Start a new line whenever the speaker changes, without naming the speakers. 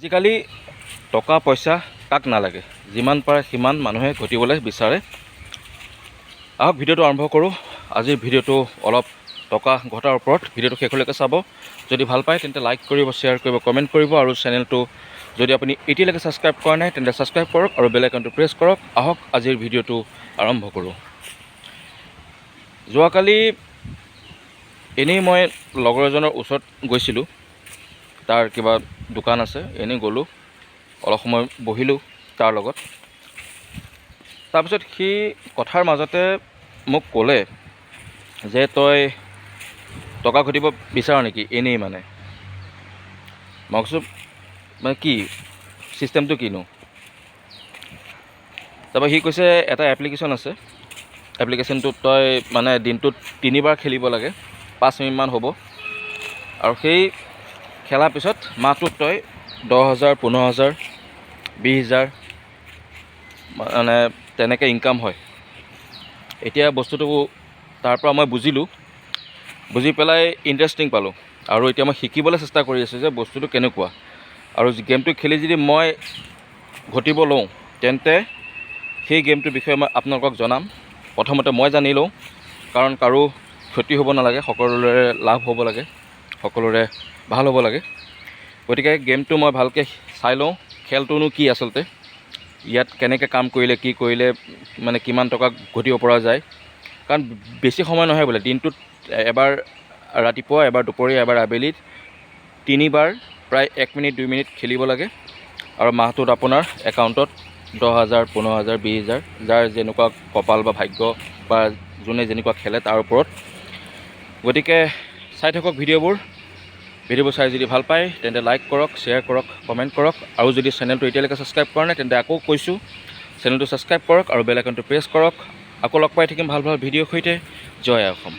আজিকালি টকা পইচা কাক নালাগে? যিমান পাৰে সিমান মানুহে ঘটিবলৈ বিচাৰে। আহক, ভিডিঅ'টো আৰম্ভ কৰোঁ। আজিৰ ভিডিঅ'টো অলপ টকা ঘটাৰ ওপৰত। ভিডিঅ'টো শেষলৈকে চাব। যদি ভাল পায়, তেন্তে লাইক কৰিব, শ্বেয়াৰ কৰিব, কমেণ্ট কৰিব আৰু চেনেলটো যদি আপুনি এতিয়ালৈকে ছাবস্ক্ৰাইব কৰা নাই, তেন্তে ছাবস্ক্ৰাইব কৰক আৰু বেল আইকনটো প্ৰেছ কৰক। আহক, আজিৰ ভিডিঅ'টো আৰম্ভ কৰোঁ। যোৱাকালি এনেই মই লগৰ এজনৰ ওচৰত গৈছিলোঁ। তাৰ কিবা দোকান আছে। এনেই গ'লোঁ, অলপ সময় বহিলোঁ তাৰ লগত। তাৰপিছত সি কথাৰ মাজতে মোক ক'লে যে তই টকা ঘটিব বিচাৰ নেকি এনেই? মানে মই কৈছোঁ, মানে কি ছিষ্টেমটো কিনো? তাৰপৰা সি কৈছে, এটা এপ্লিকেশ্যন আছে। এপ্লিকেশ্যনটোত তই মানে দিনটোত তিনিবাৰ খেলিব লাগে, 5 মিনিটমান হ'ব আৰু সেই খেলাৰ পিছত মাহটোত তই 10,000, 15,000, 20,000, মানে তেনেকৈ ইনকাম হয়। এতিয়া বস্তুটো তাৰ পৰা মই বুজিলোঁ, বুজি পেলাই ইণ্টাৰেষ্টিং পালোঁ আৰু এতিয়া মই শিকিবলৈ চেষ্টা কৰি আছোঁ যে বস্তুটো কেনেকুৱা আৰু গেমটো খেলি যদি মই ঘটিব লওঁ, তেন্তে সেই গেমটোৰ বিষয়ে মই আপোনালোকক জনাম। প্ৰথমতে মই জানি লওঁ, কাৰণ কাৰো ক্ষতি হ'ব নালাগে, সকলোৰে লাভ হ'ব লাগে, সকলোৰে ভাল হ'ব লাগে। গতিকে গেমটো মই ভালকৈ চাই লওঁ, খেলটোনো কি আচলতে, ইয়াত কেনেকৈ কাম কৰিলে, কি কৰিলে মানে কিমান টকা ঘটিব পৰা যায়। কাৰণ বেছি সময় নহয় বোলে, দিনটোত এবাৰ ৰাতিপুৱা, এবাৰ দুপৰীয়া, এবাৰ আবেলিত, তিনিবাৰ প্ৰায় 1 মিনিট 2 মিনিট খেলিব লাগে আৰু মাহটোত আপোনাৰ একাউণ্টত 10,000, 15,000, 20,000, যাৰ যেনেকুৱা কপাল বা ভাগ্য বা যোনে যেনেকুৱা খেলে তাৰ ওপৰত। গতিকে চাই থাকক ভিডিঅ'বোৰ। ভিডিঅ'বোৰ চাই যদি ভাল পায়, তেন্তে লাইক কৰক, শ্বেয়াৰ কৰক, কমেণ্ট কৰক আৰু যদি চেনেলটো এতিয়ালৈকে ছাবস্ক্ৰাইব কৰা নাই, তেন্তে আকৌ কৈছোঁ, চেনেলটো ছাবস্ক্ৰাইব কৰক আৰু বেল আইকনটো প্ৰেছ কৰক। আকৌ লগ পাই থাকিম ভাল ভাল ভিডিঅ'ৰ সৈতে। জয় অসম।